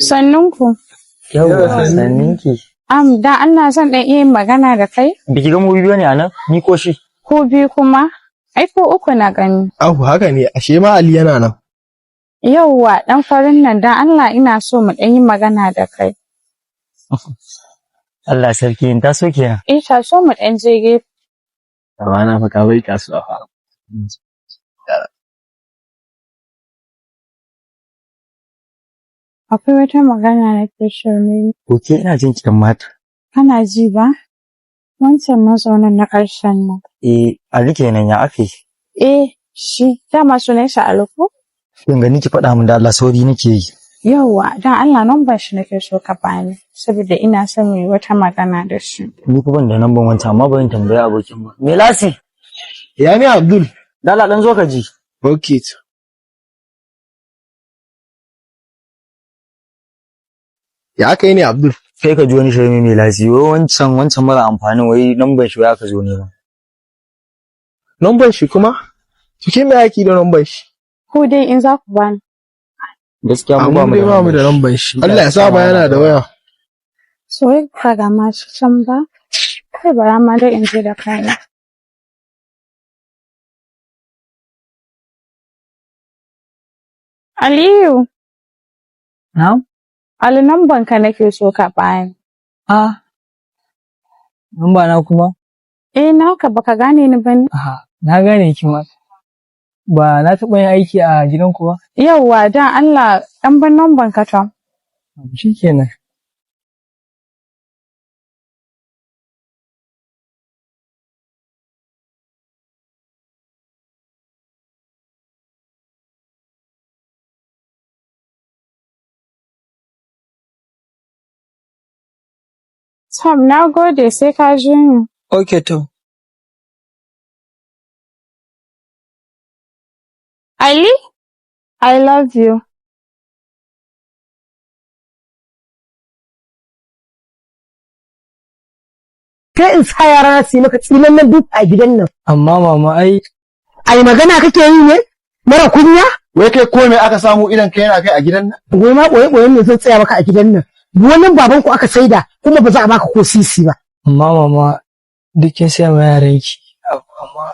Sannunku. Yawwa, sanninki. Dan Allah zan ɗan iya yin magana da kai? Biki ga mu biyu ne a nan? Ni ko shi? Ko biyu kuma? Ai ko uku na gani. Ahu haka ne, ashe ma Ali yana nan. Yauwa, ɗan farin nan, dan Allah ina so mu ɗan yi magana da kai. Allah sarki, in taso kenan. Eh, taso mu ɗan je gefe. Baba na fa ka bai kasuwa fa. Akwai wata magana nake so mu yi. Ok, ina jin ki ɗan mata. Kana ji ba? Wancan mazaunin na ƙarshen nan. Eh, Ali kenan, ya aka yi? Eh, shi, dama sunan shi Ali ko? Kin gani, ki faɗa min da Allah, sauri nake yi. Yauwa, dan Allah number shi nake so ka bani, saboda ina son mu yi wata magana da shi. Ni fa ban da namban wancan, amma bari in tambaya abokin mu. Me lasi? Ya ne, Abdul? Dala dan zo ka ji. Okay. Ya aka yi ne, Abdul? Kai ka ji wani shirme mai lasi, wai wancan mara amfanin, wai namban shi wai aka zo nema. Numban shi kuma? To ke me yaki da numban shi? Ko dai in za ku bani. Gaskiya mu ba Amma mu dai da ba mu da namban shi. numban shi. Allah ya sa ba yana da waya. So wai ka ga ma shi can ba? Kai, bara ma dai in je da kaina. Aliyu, Na'am? Ali, namban ka nake so ka bani. Ah. Namba na kuma? Eh, naka, baka gane ni bane. Aha, na gane ki ma. Ba na taɓa yin aiki a gidanku ba? Yauwa, dan Allah ɗan ban namban ka to. Shikenan. Tom, na gode, sai ka ji ni. Okay to. Ali, I love you. Sai in sa yara su yi maka tsinannen duka a gidan nan. Amma mama, ai Ai magana kake yi ne? Mara kunya? Wai kai, ko me aka samu idan kai yana kai a gidan nan? Goyi ma boye boye ne zan tsaya maka a gidan nan. Wannan baban ku aka saida, kuma ba za a baka ko sisi ba. Amma mama, duk kin siya ma yaranki. Amma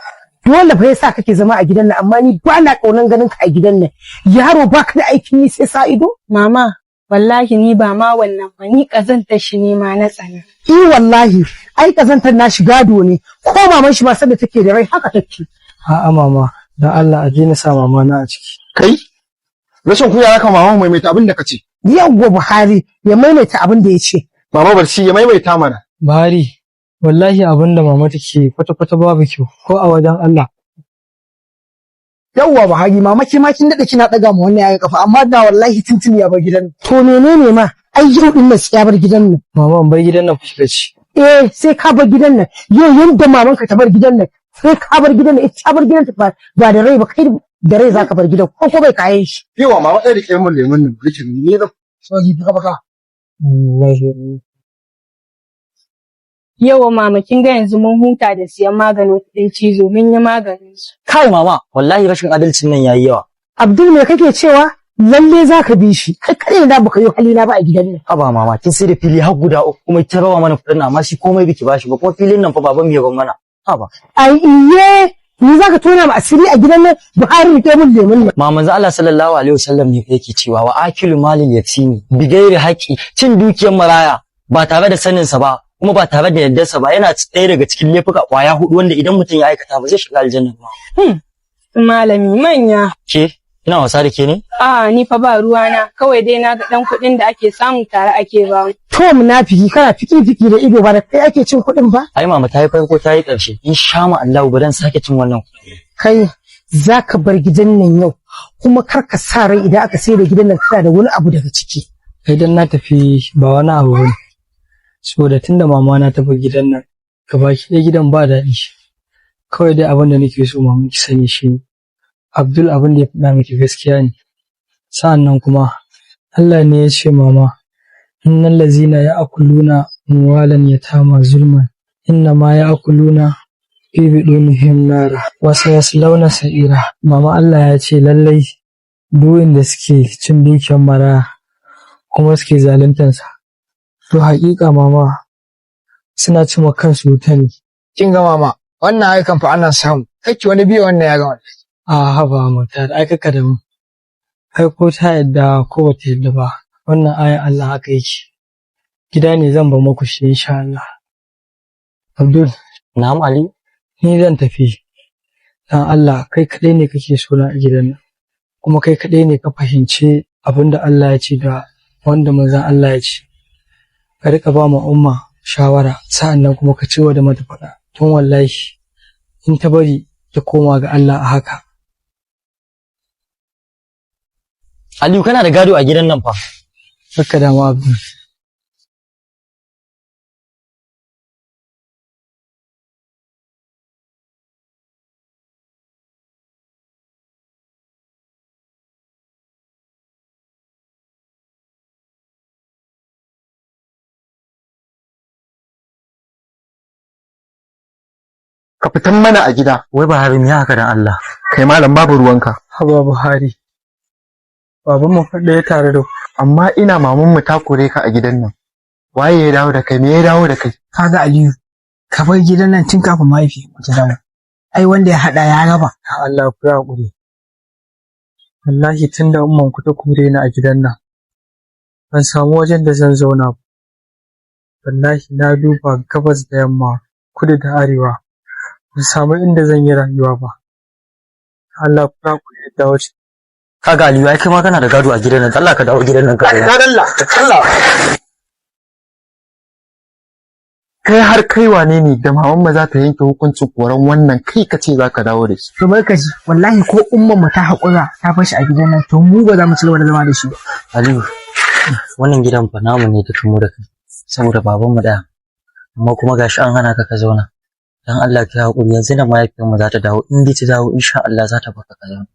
Dole fa yasa kake zama a gidan nan, amma ni ba na kaunan ganin ka a gidan nan. Yaro, baka da aikin yi sai sa ido? Mama, wallahi ni ba ma wannan ba, ni ƙazantar shi ne ma na tsana. I wallahi, ai kazantar nashi gado ne, ko maman shi ma sanda take da rai haka take. A'a mama, dan Allah a daina sa mama na a ciki. Kai? Rashin kunya haka, mama, maimaita abin da kace. Yawwa, Buhari ya maimaita abin da ya ce. Mama, bar shi ya maimaita mana. Buhari, wallahi abin da mama take kwata-kwata babu kyau ko a wajen Allah. Yawwa Buhari, mama, ke ma kin dade kina daga mu wannan yayin kafa, amma da wallahi tuntuni ya bar gidan. To menene ma? Ai yau din nan sai ya bar gidan nan. Mama, in bar gidan nan fa ci. Eh, sai ka bar gidan nan. Yau yanda mamanka ta bar gidan nan, sai ka bar gidan nan, ita ta bar gidan ta ba da rai ba, kai da rai zaka bar gidan ko bai kayan shi. Yawa mama, ɗaya rike min lemun nan, rike ni zan. Sorry, baka baka. Wallahi. Yawa mama, kin ga yanzu mun huta da siyan maganin kuɗin cizo, mun yi maganin su. Kai mama, wallahi rashin adalcin nan yayi yawa. Abdul, me kake cewa? Lalle zaka bi shi. Kai kai da baka yi halina ba a gidan nan. Haba mama, kin sai da fili har guda uku kuma kin rawa mana kuɗin, amma shi komai biki bashi ba, kuma filin nan fa baban mu ya bar mana. Haba. Ai iye, ni zaka tona mu asiri a gidan nan? Buhari, rike mun lemun nan. Ma manzo Allah sallallahu alaihi wasallam ne fa yake cewa wa akilu malil yatimi bi gairi haƙi, cin dukiyar maraya ba tare da sanin sa ba kuma ba tare da yardarsa ba, yana ɗaya daga cikin laifuka kwaya hudu wanda idan mutum ya aikata ba zai shiga aljanna ba. Malami manya. Ke, ina wasa da ke ne? A ni fa ba ruwana, kawai dai na ga ɗan kuɗin da ake samu tare ake ba mu. To munafiki, kana fiki fiki da ido, ba da kai ake cin kuɗin ba? Ai mama, ta yi farko ta yi ƙarshe. Insha ma Allah ba dan sake cin wannan kuɗi. Kai zaka bar gidan nan yau, kuma kar ka sa rai idan aka sayar da gidan nan kana da wani abu daga ciki. Idan na tafi ba wani abu bane. Saboda tunda mama na tafi gidan nan, gabaki ɗaya gidan ba daɗi. Kawai dai abin da nake so mama ki sani shi ne, Abdul abin da ya faɗa miki gaskiya ne. Sa'annan kuma Allah ne ya ce, mama, innal lazina ya'kuluna amwalan yatama zulman innama ya'kuluna fi budunihim nara wa sayaslawna sa'ira. Mama, Allah ya ce lallai duk wanda suke cin dukiyar maraya Kuma suke zaluntansa. To haƙiƙa mama, suna cima kansu wuta ne. Kin ga mama, wannan aikan fa ana samu. Kake wani biya wannan ya gama. A haba Muktar, ai kaka da mu. Ai ko ta yadda ko bata yadda ba, wannan ayan Allah haka yake. Gida ne zan bar muku shi insha Allah. Abdul, Na'am Aliyu. Ni zan tafi. Dan Allah, kai kaɗai ne kake so na a gidan nan. Kuma kai kaɗai ne ka fahimci abin da Allah ya ce da wanda manzon Allah ya ce. Ka riƙa ba ma Umma shawara, sa'an nan kuma ka ci da mata faɗa. Tun wallahi in ta bari ta koma ga Allah a haka. Aliyu, kana da gado a gidan nan fa. Kakka damu, Abdul. Ka fitan mana a gida. Wai Buhari, me haka dan Allah? Kai malam, babu ruwanka. Haba Buhari. Babanmu fa ɗaya tare da ku. Amma ina maman mu ta kore ka a gidan nan. Waye ya dawo da kai? Me ya dawo da kai? Kaga Aliyu, ka bar gidan nan tun kafin mahaifiyar mu ta dawo. Ai wanda ya haɗa ya raba. Ya Allah, ku yi haƙuri. Wallahi tun da umman ku ta kore ni a gidan nan, ban samu wajen da zan zauna ba. Wallahi na duba gabas da yamma, kudu da arewa, ban samu inda zan yi rayuwa ba. Allah, ku yi haƙuri da wace. Kaga Aliyu, ai kai ma kana da gado a gidan nan. Allah, ka dawo gidan nan ka zauna. Allah, Allah. Kai har kai wane ne da maman mu za ta yanke hukuncin koran wannan, kai ka ce za ka dawo da shi? To barka ji, wallahi ko umman mu ta haƙura ta bar shi a gidan nan, to mu ba za mu ci gaba da zama da shi ba. Aliyu, wannan gidan fa namu ne dukan mu da kai. Saboda babanmu ɗaya. Amma kuma gashi an hana ka ka zauna. Dan Allah ka yi haƙuri, yanzu da mahaifiyarmu za ta dawo, in dai ta dawo insha Allah za ta baka ka zauna.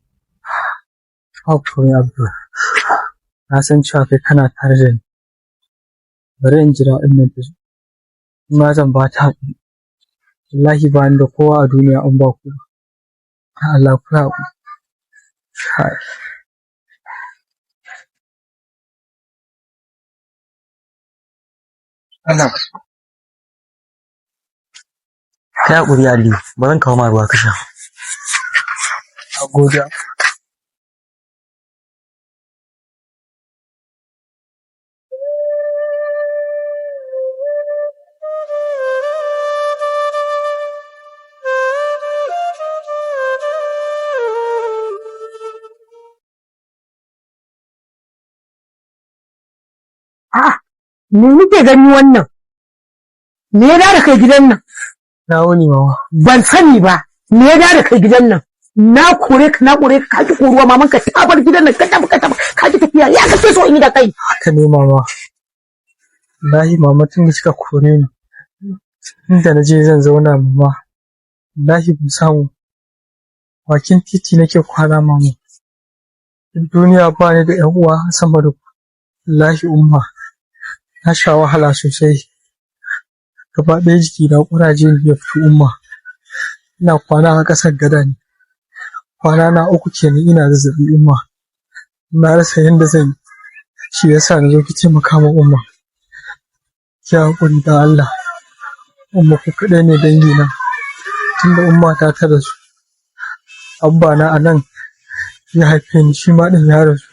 Ba komai, Abdul. Na san cewa kai kana tare da ni. Bari in jira in nan ta zo. Ma zan ba ta haƙuri. Wallahi ba ni da kowa a duniya in ba ku ba. Dan Allah ku yi haƙuri. Kai. Allah. Ka yi haƙuri Aliyu, bari in kawo ma ruwa ka sha. Na gode. A'a, me muke gani wannan? Me ya da kai gidan nan? Na wuni, mama. Ban sani ba. Me ya da kai gidan nan? Na kore ka, na kore ka, ka ki koruwa. Maman ka ta bar gidan nan, ka tafi, ka tafi, ka ki tafiya. Ya kake so in yi da kai? Haka ne mama. Wallahi mama, tun da kika kore ni, inda na je zan zauna mama, wallahi ban samu. Bakin titi nake kwana mama. Duk duniya ba ni da ƴan uwa sama da ku. Wallahi umma, na sha wahala sosai. Gaba ɗaya jikina ƙuraje ne ya fito umma. Ina kwana a ƙasar gada ne. Kwana na 3 kenan ina zazzaɓi umma. Na rasa yadda zan yi. Shi yasa na zo ki taimaka min umma. Ki haƙuri da Allah. Umma, ku kaɗai ne dangina. Tunda umma ta ta rasu, abba na a nan ya haife ni, shi ma ɗin ya rasu.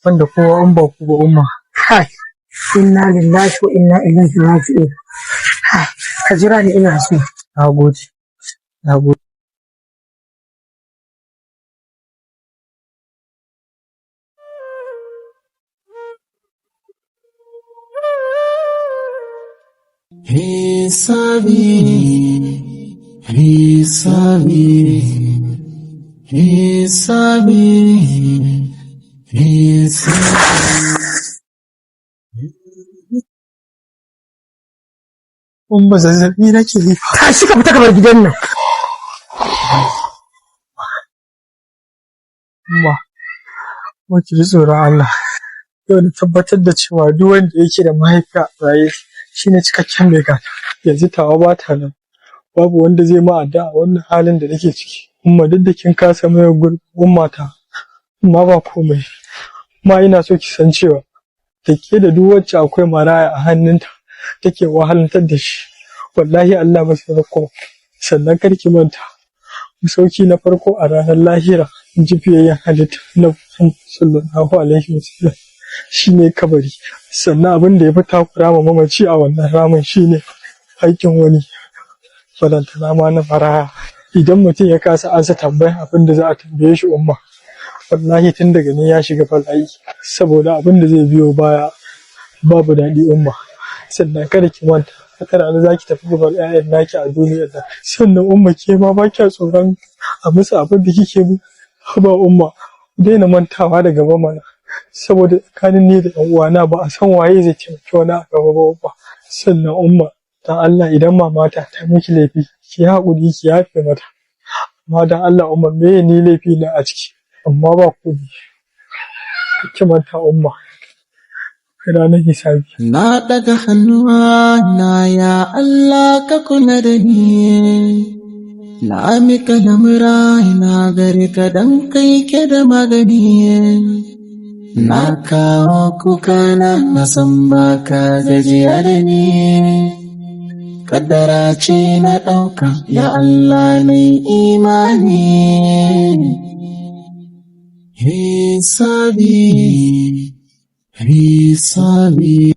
Banda kowa in ba ku ba umma. Kai, inna lillahi wa inna ilaihi raji'un. Kai, ka jira ni, ina so. Na gode. Na gode. Hisabi, hisabi, hisabi, hisabi. Umma, zazzaɓi nake yi fa. Tashi ka fita ka bar gidan nan. Umma, kuma ki ji tsoron Allah. Yau na tabbatar da cewa duk wanda yake da mahaifiya a raye shine cikakken mai gata. Yanzu tawa ba ta nan. Babu wanda zai ma addu'a a wannan halin da nake ciki. Umma, duk da kin kasa maye gurbin ummata, amma ba komai. Amma ina so ki san cewa Da ke da duk wacce akwai maraya a hannunta take wahalantar da shi, wallahi Allah ba zai bar ku ba. Sannan kar ki manta, masauki na farko a ranar lahira, in ji fiyayyen halitta na sallallahu alaihi wasallam, shine kabari. Sannan abin da ya fi takura ma mamaci a wannan ramin shine haƙƙin wani, balantana ma na maraya. Idan mutum ya kasa ansa tambayan abin da za a tambaye shi, Umma, wallahi tun daga ni ya shiga bala'i, saboda abin da zai biyo baya babu daɗi, Umma. Sannan kada ki manta, haka rana za ki tafi gabar 'ya'yan naki a duniyar nan. Sannan Umma, ke ma ba kya tsoron a musu abin da kike mu? Haba Umma, ku daina mantawa da gaba mana, saboda tsakanin ni da 'yan uwana ba a san waye zai taimaki wani a gaba ba, Umma. Sannan Umma, dan Allah, idan mamata ta miki laifi, ki yi haƙuri ki yafe mata. Amma dan Allah Umma, meye ni laifi na a ciki? Amma ba komai, ki manta Umma, ranar hisabi. Na ɗaga hannuwa na, ya Allah, ka kula da ni. Na mika lamura na gare ka, dan kai ke da magani. Na kawo kuka na, na san baka gajiya da ni. Kaddara ce na ɗauka, ya Allah, na imani. Hisabi, hisabi.